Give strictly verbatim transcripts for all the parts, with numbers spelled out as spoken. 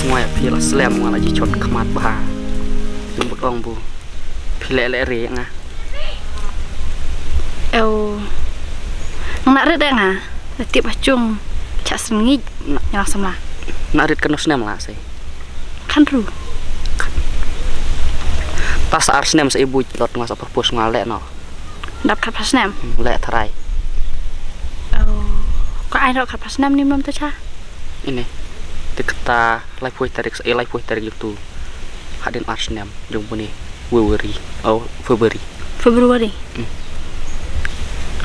Nga ïa phi la slem, nga la jied khmat bha. Nang bud ong bu phi leh leh re nga. Ew. Nang na rit de nga. La tip ha chung. Chah sngit. Na. Nga la samla. Na rit kano snem la sei. Khan ru. Ta sa ar snem sa i buit dot nga sa propose nga leh noh. Dap khatphra snem. Hmm, leh tharai. Oh. Ko ai dap khatphra snem ni mam tu cha. Ine. Te kata laiphew tarik sa, eh, laiphew tarik jong tu. Hadien ar snem jong buni February. Oh, February. February. Hmm.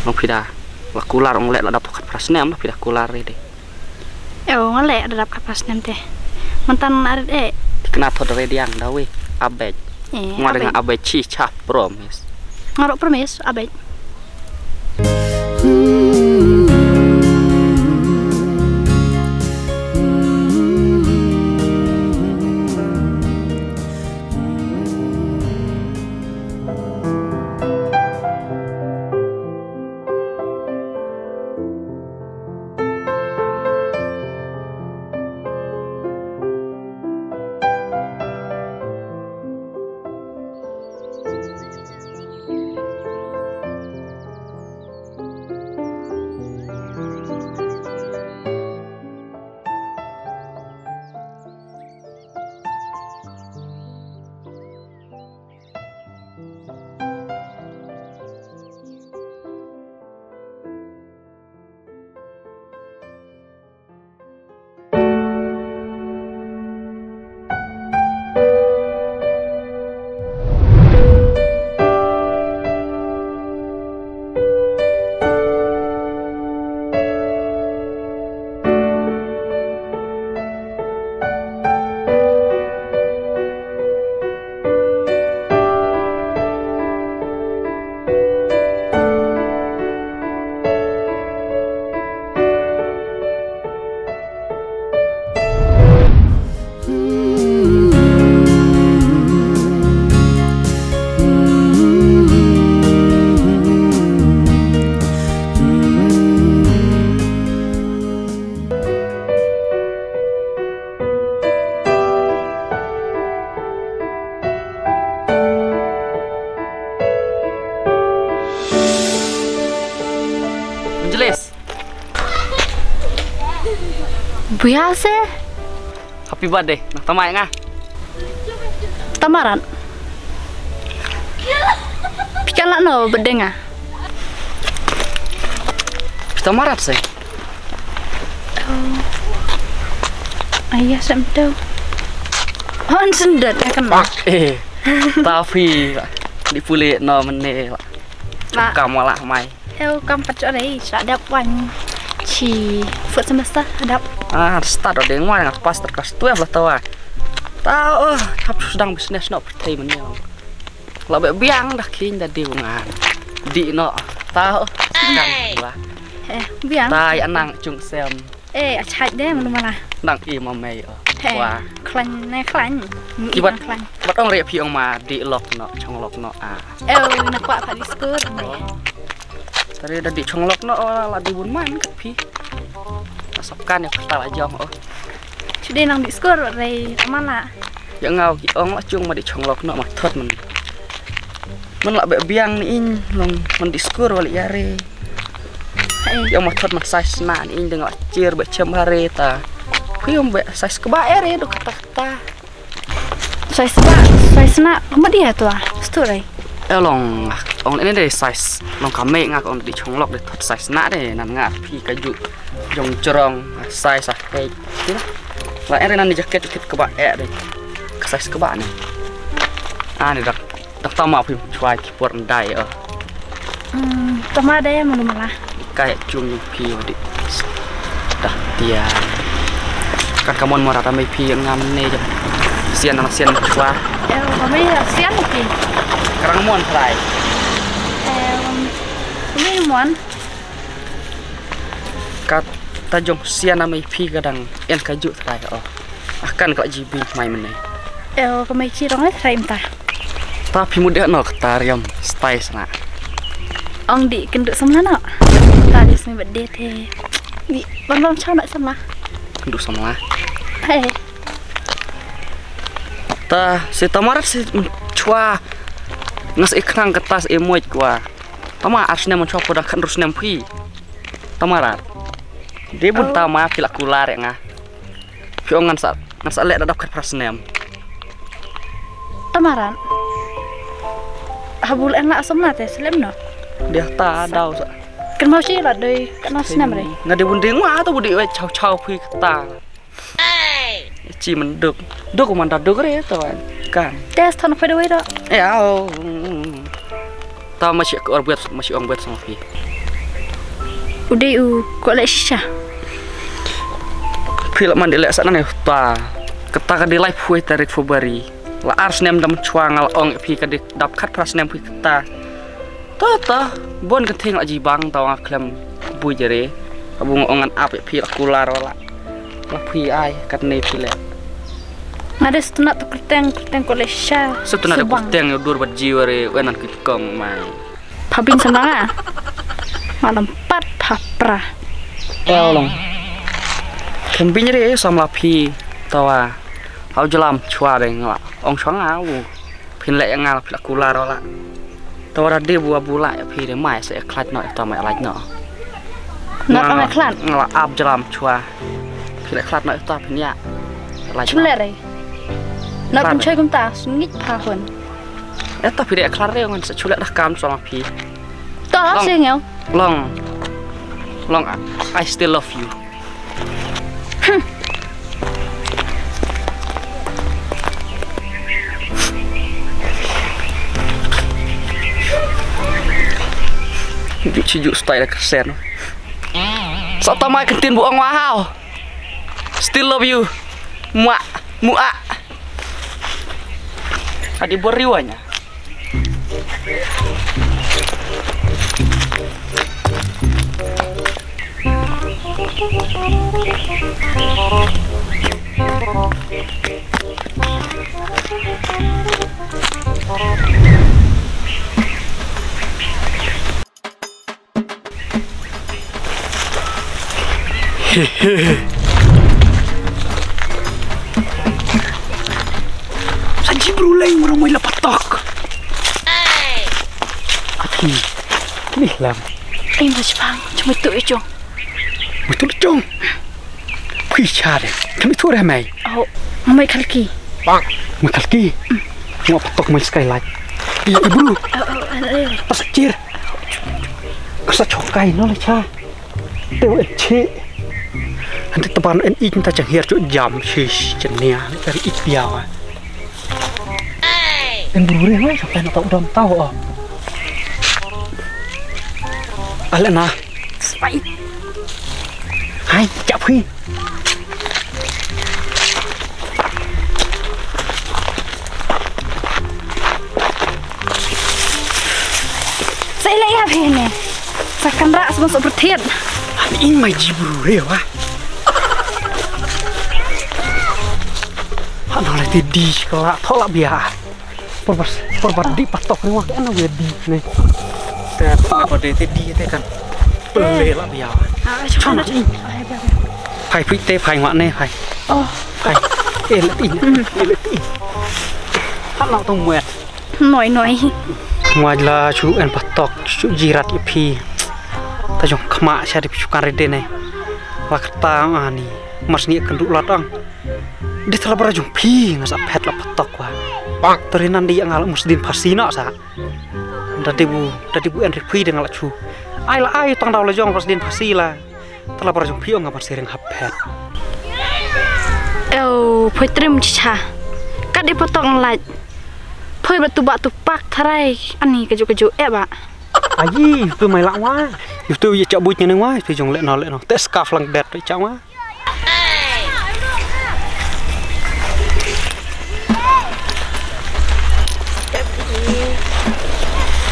Long phi da la kular ong leh la dap khatphra snem, phi da kular re de. Ew, nga leh da dap khatphra snem te. Mynta na rit eh. Thikna thot re diang da wei. Abej. Eh, nga da nga abej. Abej chi cha promise. Nga ro promise abej. Angeles. Buya se. Happy birthday. Nang tama ïa nga. Tamarat. Phi kan lah no birthday nga. Phi tamarat se. Oh. Ayah sem tu. On sendet ya kan. Eh. Ta phi. Di pule no mene. Lah. Kam wala mai. Ew, kam pat chwa dei, sa dap wan. Chi fourth semester dap. Ah, start dei ngwan ngat pas ter class twelve lah tawa. Ta, oh, hap sdang business no pyrthei mene. La be biang dah kin da dei ngan. Di no. Ta, oh, sdang lah. Eh, biang. Ta, ya nang chung sem. Eh, achai de mulu mala. Nang i ma mei, oh. He. Wah. Klan, ne klan. Kibat, kibat ong re phi ong ma di lok no, chong lok no, ah. Eh, na kwa pha di skur. Tare da di chong lok no, oh, la di bun man ka phi. Asap kan ya kata la jong, oh. Chude nang di skur re mala. Ya ngau ki ong la chung ma di chong lok no ma thot man. Man la be biang ni in long man di skur wali ya re. Ïa ma thot ma size sna ni ing dang la chier ba chem hare ta. Phi ym ba size kba ere do kata kata. Size ba, size sna kma dia tu ah. Stu rai. Eh long ong ne de size long ka me nga ong di chong lok de thot size sna de nan nga phi ka ju jong jrong size ah ke. La ere nan ni jaket kit kba e de. Ka size kba ni. Ah ni dak. Dak tama phi chwa ki por ndai, oh. Hmm, tama dai mulu mala. Kai chung phi wadi. Dah dia. Kan kamon mora tamai phi ngam ne jam. Sian na sian chwa. Eh, kami sian phi. Karang mon trai. Eh, kami mon. Kat ta jong sian na mai phi kadang en ka ju trai, oh. Akan ka ji bing mai mene. Eh, ka mai chi rong eh, trai mta. Ta phi mu deh no kata riam stai sana. Ong di kendu samla no. Ta di smi bad deh te. Di bam bam chana samla. Kendu samla. Hai. Ta, si Tamarat si mynchwa. Nga sa i khnang kata sa i moit kwa. Tama ar snem mynchwa pura khan ru snem phi. Tamarat. Dei bun tama phi la kular ïa nga. Phi ong ngan sa, ngan sa leh da dap khat phra snem. Tamarat. Habul en la som na te slem no. Dia ta daw sa. Kan mau shi la dei kan snem re. Nga dei bun dei ngwa ta bun dei wei chau chau phi kata. Chi man duk. Duk man da duk re to kan. Kan. Test thon phi dei wei do. Ya. Ta ma shi ko orbet ma shi ong bet sama phi. U dei u ko le shisha. Phi la man dei le sa na ne ta. Kata ka dei lai phui tarik Februari. La ar snem dam chwa nga la ong phi ka dei dap khat phra snem phi kata. Ta ta. Bon ka thing la ji bang ta nga khlem bui jere. Abu nga ong ngan ap phi la kular wala. La phi ai kat ne phi le. Nga dei stunat tu kerteng kerteng ko le sha. Stunat tu kerteng yo dur bat jiwa re wenan ki kong mai. Phabin sama nga. Malam pat phapra. Ew long. Pembin re sam la phi tawa. Au jalam chwa re nga. Ong chwa nga u. Phin leh nga phi la kular wala. Tawa da dei bu abu la phi re mai sa khlait no ta mai lait no. Not on khlait. Nga la ap jalam chwa. Phi la khlait no ta phin ya. Lait. Chule re. Not on chai kumta sngit pha hon. Eta phi re khlait re ngan sa chule da kam sama phi. Ta sing yo. Long. Long I still love you. Ju chi ju style kersen. Sa ta mai kentin bu ong wahau. Still love you. Mua, mua. Adi beriwanya. Sa ji bru leng mura mui la patok. Ati. Ni lam. Ai ma chipang, chumai tu i chong. Mui tu i chong. Phi cha de. Kami tu re mai. Oh, mai khalki. Mai khalki. Ngau patok mai sky light. Iya, i bru. Oh, oh, eh, eh. Pas chir. Kasa chokai no le cha. Te u en chi. Ante taban en ik ta chang hiar chu jam shi chania. Tari ik dia wa. En bru re hoi, sampai na tau dam tau oh. Ale na. Spai. Hai, chap hui. Sa ila ila phi ne. Sa kan ra sa masuk bertiet. Ani ing mai ji bru re wa. Hana le ti di kala thola bia. Por bas, por bas di patok ni wa ke ana we di ne. Te apa de ti di te kan. Pele la bia. Ah, chana. Hai pui te hai wa ne hai. Oh. Hai. Eh le ti. Eh le ti. Hana tong muat. Noi noi. Ngwaj la chu en patok chu jirat i phi. Ta jong khma sha di chu kan rede ne. Wa kata ani. Mas ni kan du lat ang. Di thala bara jong phi nga sa phet la patok wa. Bang. Tari nan di nga la mus din phasi na sa. Da di bu, da di bu en ri phi de nga la chu. Ai la ai tang daw la jong mus din phasi la. Tala bar jong phi ong nga ban sering hap phet. Ew, phoi trim cha. Kat di potong lait. Phoi ba tu ba tu pak tharai. Ani kaju kaju eh ba. Aji, tu mai lak wa. Yu tu ye chak buit ngan wa, tu jong le no le no. Te skaf lang bet pe chak wa.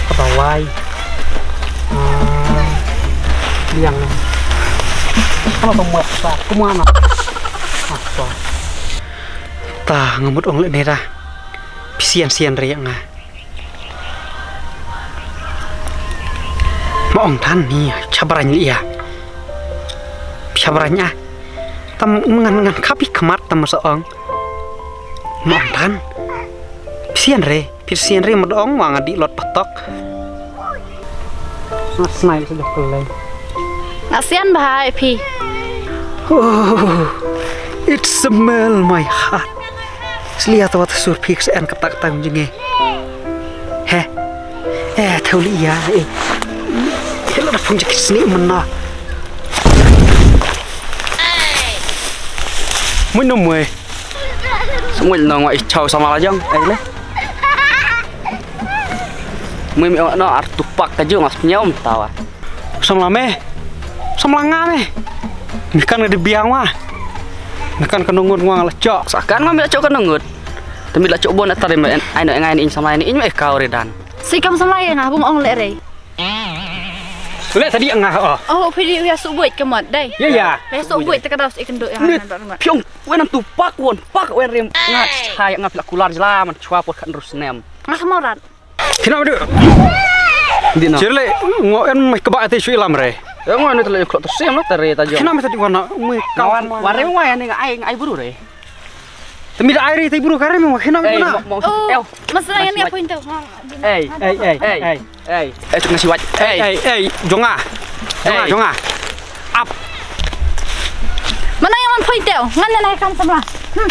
Kata wai. Ah, liang. Kalau tong wet sa, kumana? Apa? Ta ngamut ong le nera. Pisian sian re nga. Ma ong than ni chabrang ïa. Chabrang ïa. Tam ngan ngan khapi khmat tam sa ong. Ma ong than. Tian re, phi sian re mad ong wa nga dih lot patok. Nga snai sa dok lei. Nga sian bha e phi. Oh, it smell my heart. Slia ta wat sur phi sen katak tang jinge. He. Eh, thau li ya e. Hello da phung jik sni mena. Mun no mwe. Sngul no nga i chau sama lajang. Ai le. Mui mi no ar tupak ka jong as nyom tawa. Samla me. Samla nga me. Mi kan nga di biang wa. Mi kan ka nungut nga la chok. Sakan ma mi la chok ka nungut. Temi la chok bon atar me ai no ngai ni samla ni in me kau redan. Si kam samla nga bung ong le re. Le tadi nga oh. Oh phi di ya subut ka mat dai. Ya ya. Ya subut ta ka daw si kendo ya. Pyong wen am tu pak won pak wen rim nga chai nga pila kular jela man chwa por kan rus nem. Nga samorat. Kina madu. Di na. Chirle ngo en mai kaba ate shu ilam re. Ya ngo ne tele klok tersiam na tare ta jong. Kina mata di wana mui kawan. Ware mo ya ne ai ai buru re. Temi da ai re tai buru kare mo kina madu na. Oh, masalah ini apa itu? Ei, ei, ei, ei. Ei, tu nasi wat. Ei. Ei, ei, jonga. Jonga, jonga. Ap. Mana yang man point teo? Ngan na kam samla. Hmm.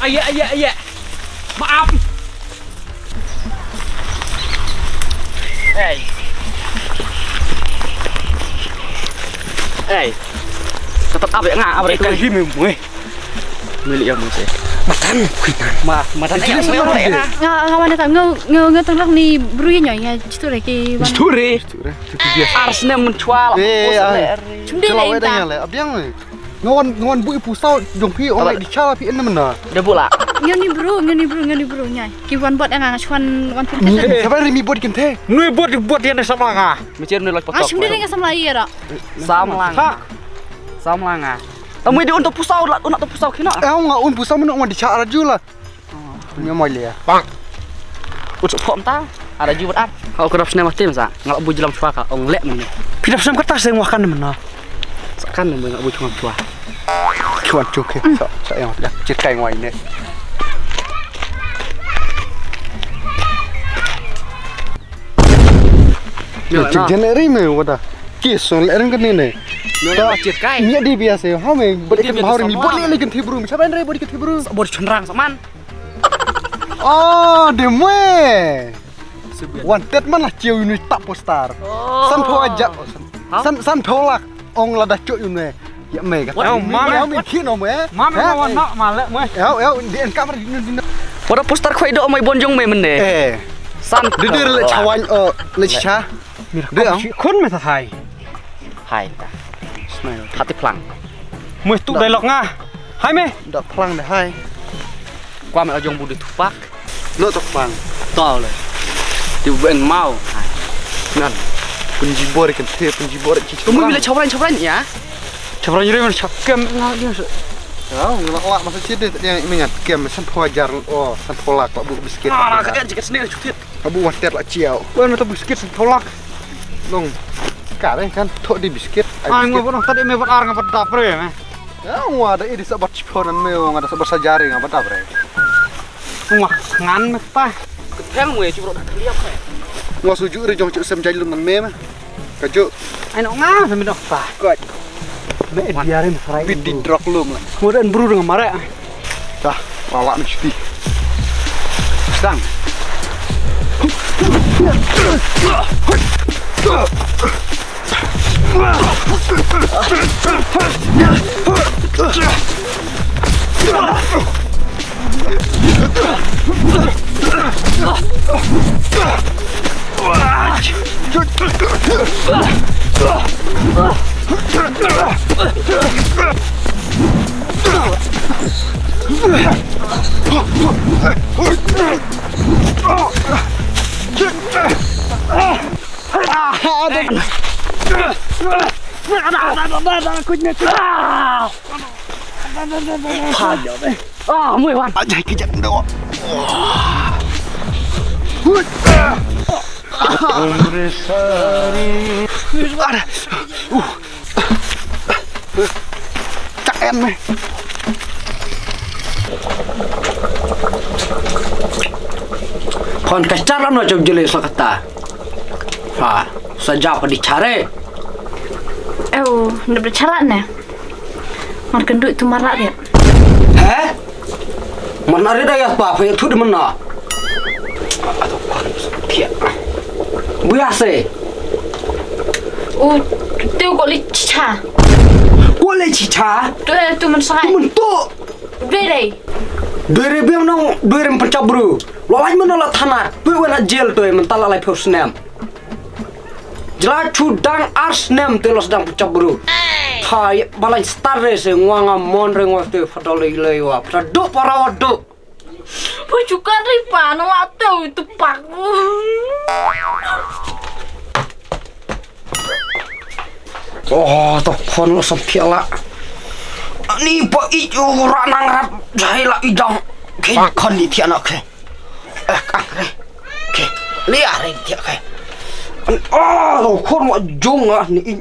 Aye, aye, aye. Maaf. Ei. Ei. Tetap apa nga apa itu? Him mui. Mili ya mui. Matan. Ma, matan. Nga nga mana tam nga nga nga tang ni bru ya nyoy nga chitu re ki. Chitu re. Ars ne mun chwa la. Chum de le ta. Abiang. Ngon ngon bu ipu sau jong phi ong lai di chala phi en mena. De bu la. Ngan ni bru, ngan ni bru, ngan ni bru nyai. Ki wan bot nga chwan wan pun. Sabai rimi bot kinte. Nui bot bot ya ne sama nga. Mecher nui lak patok. Chum de nga sama ye ra. Samla nga. Samla nga. Amui di un to pusau la un to pusau kino. Eh nga un pusau mena wan di cha araju la. Ngi moi le. Bang. Ut suk phom ta. Ada jiwat ar. Kau kerap snem tim sa. Ngalak bu jelam chwa ka ong lek men. Pidap snem kertas yang wakan men. Sakan men ngalak bu chwa chwa. Chwa chwa ke. Sa sa yang dah cekai ngwai ne. Ni cik jeneri me wada. Kis so le reng kene ne. Ni cekai. Ni di biasa ha me. Bad ikan bahar mi bad le kan thibru. Siapa yang rai bad ikan thibru? Bad chunrang saman. Oh, de mwe. Wanted man lah chiu ni tak poster. San pho aja. San san pho lak ong la da chok yun mwe. Ya mwe ka. Mami mami khin ong mwe. Mami ma wan nak malak mwe. Ya ya di en kamera di ni. Pada poster khoi do mwe bon jong mwe mende. Eh. San de de le chawan le cha. Mira khun me sa hai. Hai ta. Hati plang. Mwe tu dialog nga. Hai me. Da plang de hai. Kwa me ajong bu de tupak. No to plang. To le. Ti ben mau. Nan. Punji bor kan te punji bor chi. Kamu bila chawran chawran ya. Chawran jere man chakem nga dia. Ya, ngelak lak masa chi de yang mengat kem san pho jar o san pho lak bu biscuit. Ah, ka jikat sini chutit. Abu water la chiao. Wen mata biscuit san pho lak. Nong. Kare kan tho di biscuit. Ai ngo bo nong tadi me bat ar nga bat dapre me. Ya, ngwa da idi sa bat chipo nan me nga da sa bat sajari nga bat dapre. Wah, ngan me ta. Ketheng we ci bro dah keliap eh. Ngwa suju ri jong cuk sem jai lum nan me mah. Kajuk. Ai no nga sem dok ta. Kot. Me dia ri me sarai. Bit di drok lum lah. Mudan bru dengan marek. Dah, wawak me cuti. Sedang. Ah, mui wan. Ajai kejap ndo. Ada. Uh. Cak em eh. Khon ka char ano chau jele sa kata. Ha, sa ja pa di chare. Ew, nda ber chalat ne. Mar kendu tu marat dia. He? Mana ada ya pa, pa tu di mana? Atau khon kia. Buya se. Oh, tu ko li chicha. Ko li chicha? Tu, eh, tu men sai. Tu men tu. Doi dei. Doi re biang nong, doi re pecah bru. Lo lain mana la thanat. Pui wala jail tu, mentala lai phew snem. Jela chu dang ar snem te los dang pecah bru. Hai, balai star re se ngwa nga mon re ngwa te fadal le le wa. Pada do para wa do. Pui chukan ri pa na la tau tu pak. Oh, to khon lo sam phiala. Ani pa i u ra nang rat jai la i dang. Ke khon ni thiana ke. Eh, kang re. Ke. Lia re dia ke. Oh, to khon wa jung ah ni i.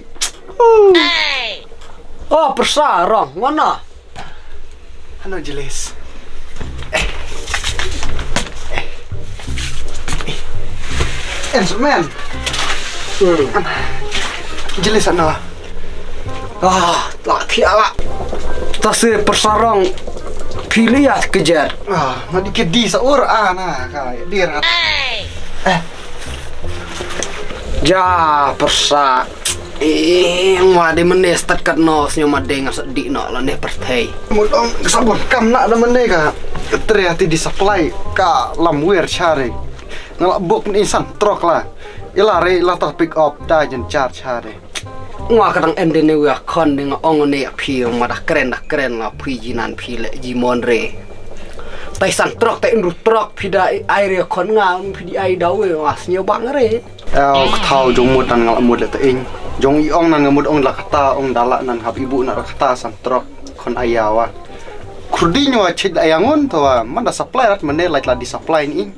Oh, persa rong mana. Ano jeles. Eh, eh, eh. Eh, men. Hmm. Jeles ano. Ah, la thiala. Ta se persarong piliat kejar. Ah, ma di kedi sa ur ah na ka di rat. Eh. Ja persa. Eh, ma de mene stat kat no snyo ma de ngas di no la ne perthei. Mut ong sabon kam na da mene ka. Tre ati di supply ka lam wer chare. Ngala bok ni insan trok la. Ila re ila ta pick up da jen char chare. Ngwa ka dang ende ne wa khon de nga ong ne phi ma da kren da kren la phi jinan phi le jimon re. Tai san trok tai inru trok phi da ai re khon nga phi di ai da we wa snyo bang re. Au, ka thau jong mut nan nga la mut le ta ing. Jong i ong nan nga mut ong la kata, ong dala nan hap ibu na ra kata san trok. Khon aya wa. Khurdi nyo wa chit aya ngun to wa. Manda supply rat mane lait la di supply ni ing.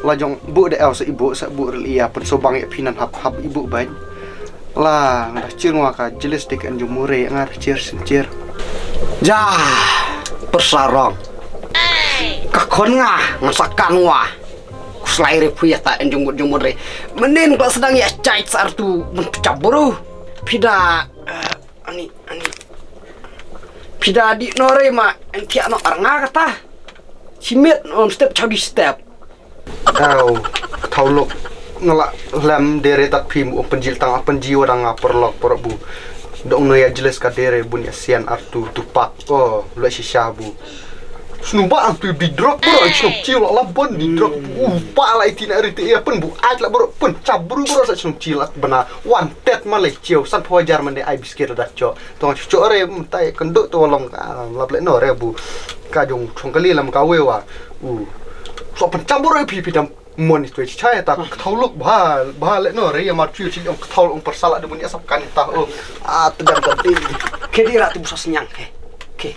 La jong bu de au sa ibu sa bu ril iya pen so bang ya phi nan hap hap ibu bain. La nga da chir ngwa ka jeles de ka en jong mure nga da chir sin chir. Ja persarong. Ka khon nga nga sakan ngwa. Slai re phu ya ta en jong mut jong mut re. Menen ba sedang ya chait sar tu men pecah buru. Pida, eh, ani, ani. Pida di no re ma en tiak no arnga kata. Simet no step chau di step. Au, thau lok ngala lam dere tak phi mu penjil tang penji wadang nga perlok perbu. Dong no ya jeles ka dere bun ya sian artu tupak. Oh, lo shisha bu. Snu ba ang tu di drok bro, ang snu chiu la labon di drok. Uh, pa la iti na rite ya pen bu ait la bro, pen chabru bro sa snu chiu la bana wanted ma le chiu san phajar mande ai biskit da cho. Tong cho re tai kendo to long ka lap le no re bu. Ka jong chong kali lam ka we wa. Uh. So pen chabru re pi pi dam. Mon itu chai ta kthau luk ba ba le no re ya mar chu chi ong kthau ong persala de mun ya sap kan ta o a tedam ta de ke di ra tu sa senyang ke ke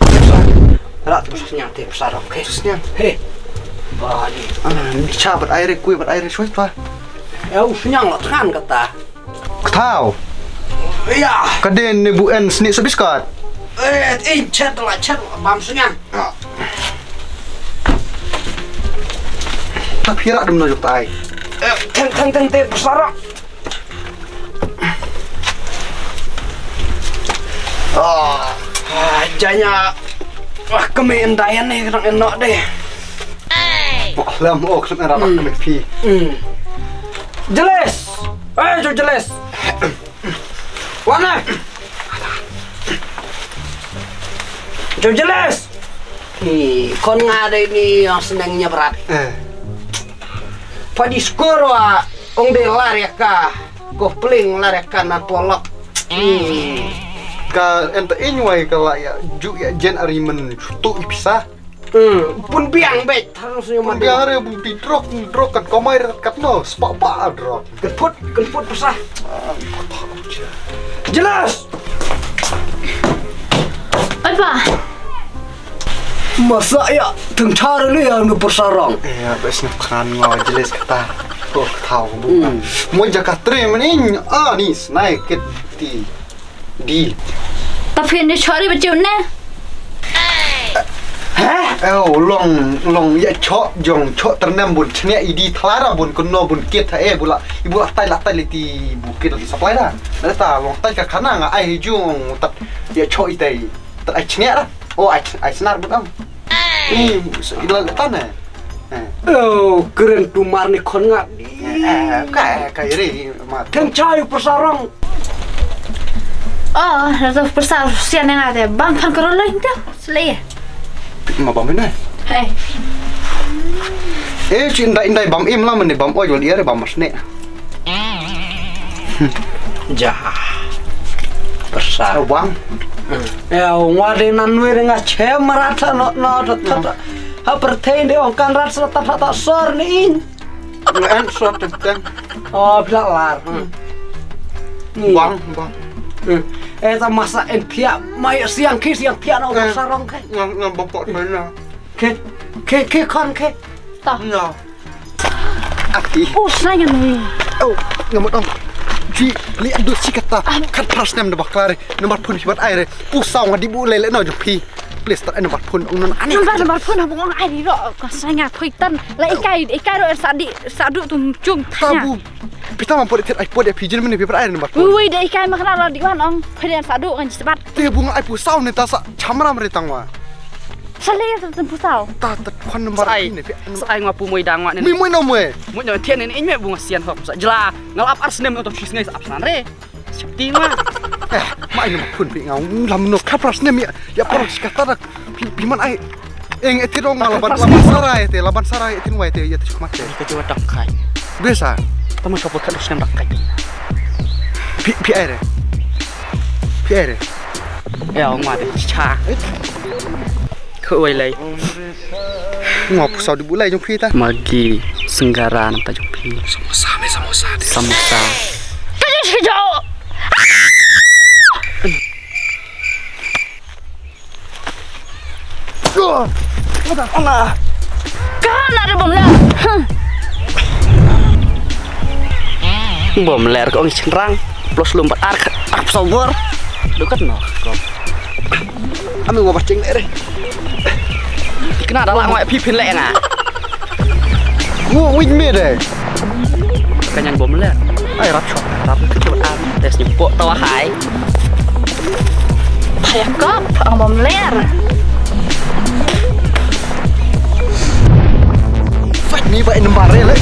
ra tu sa senyang te persara ke senyang he ba ni ah ni cha bat aire kui bat aire soi ta ya u senyang la than kata kthau ya ka den ne bu en sni so biskat eh in chat la chat bam senyang Ta phira dum no jok tai. Thang thang thang te persara. Ah, janya. Wah, kami endayan ni kena enak deh. Wah, lam oh kena enak kami pi. Jelas. Eh, jo jelas. Wana. Jom jelas. Ni kon nga dei ni yang seneng nya berat. Eh. Padi skor wa ong dei lar ya ka. Ko pling lar ya ka na tolak. Ka enta inyuai ka la ya ju ya jen ari men tu ipisa. Hmm, pun biang bet harus nyo mandi. Biang re bu di drok drok kan komai kat no spa pa drok. Kemput kemput pesah. Jelas. Apa? Masa ya tengchar ni ya nu persarong. Ya bes nak kan ngo jelas kata. Oh tahu bu. Mo jaka tre menin ah ni snai kit ti. Deal. Ta phin ni chori ba chiu ne. Hah? Ew, long, long ïa choh, jong choh tyrnem bun chniah idi thala da bun kynno bun kit ha e bula, i bula tai la tai liti bu kit liti supply da. Da ta long tai ka khana nga ai hi jong tat ïa choh i tai. Tat ai chniah da. O ai, ai snar bun am. Ni, so ila tan eh. Eh. Oh, keren tumar ni khon nga. Eh, eh, ka, eh, ka iri, ma. Kan chai persarong. Oh, rasa persar sian nga te. Bang pan kero lain te. Selai. Ma bam ina. Hey. Eh, chi indai, indai bam im la mane bam oi wal ire bam mas ne. Ja. Persar. Bang. Ya, ngwa de nan nui de nga chem rata no, no, ta, ta, ta. Ha perthei de ong kan rat sa ta, ta, ta, sor ni in. Ngan sot teng. Oh, phi la lar. Hmm. Ni. Bang, bang. Hmm. Eh, ta masa en thiah, mai siang khi, siang thiah na, eh, persarong khi. Ngan, ngan bapok mana. Khi, khi, khi khon khi. Ta. Na. Aki. Oh, snai ngan ni. Oh, ngan mut ong. Ji, li adu si kata. Ah. Khat phra snem da bakla re. Nambar phone phi bat ai re. Pu saw nga di bu le le no jong phi. Please, tat ai nambar phone ong non ani. Nambar, nambar phone ha bung ong ai ri ro. Ka sa nga phui tan. La ikai, ikai ro er sa di, sa du tum chung. Tabu. Pita ma pot ai pot ai pijin mene paper ai nambar phone. Wui, wui, da ikai ma kena la di wan ong. Phui den sa du kan jibat. Te bung ai pu saw ne ta sa chamram re tang wa. Sa le sa tum pu saw. Ta ta khon nambar phone ne. Sa ai nga pu mui dang wa ne. Mui mui no mui. Mui no thian ne in me bung sian hok. Sa jela ngal ap ar snem to chis ngai sa ap san re. Shakti ma. Eh, ma ina ma phun pi ngau lam no khapras ne mi ya parang shikata dak pi pi man ai. Eng eti dong ma laban laban sarai te laban sarai eti wai te ya te shukmat te. Ka jiwa dang kai. Biasa. Tama shopo khat snem dang kai. Pi pi ai re. Pi ai re. Ya ong ma te cha. Khoi lai. Nga pu saw di bulai jong phi ta. Maggi, Singara namta jong phi. Samosa me samosa. Samosa. Kajis kajau. Kana ada bom ler. Bom ler ko ong chenrang. Plus lumpat ar ar saw bor. Dukat no. Ami ngwa baching re. Kena da la ngwa phi phin le nga. Ngwa wing me de. Ka nyan bom le. Ai rap shot. Rap tu tu am. Tes ni po tawa hai. Payakop ang bom ler. Fight ni ba in bare le.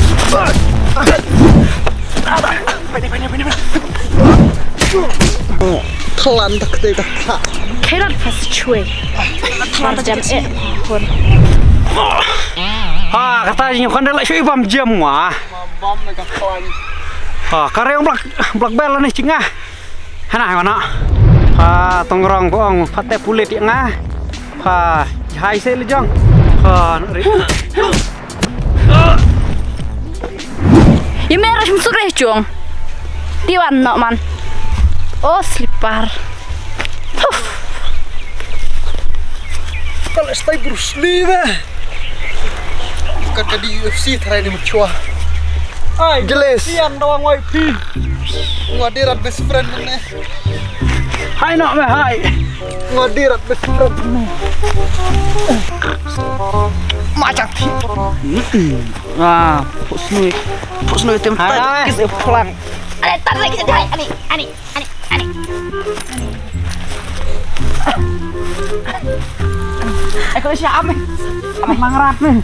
Thlan tak te tak. Kairat pas chui. Thlan jam eh. Ha kata jing khon de la shui bam jam wa. Ha kare black black belt ni chinga. Hana hana. Ha tongrong bong pate pulit nga. Ha hai se lejong. Ha ri. Ye me rush msuk re chung. Tiwan no man. Oh slipper. Huf. Kala stai Bruce Lee ba. Kan ka di U F C tharai ni mchua. Ai. Jeles. Tian doang wai pi. Ngwa dirat best friend ne. Hai no me hai. Ngwa dirat best friend ne. Macam ti. Ah, pus nui. Pus nui tem. Hai, hai. Kis e plang. Ani tan lagi jai ani ani ani ani. Ai ko siam eh. Amang rat ni.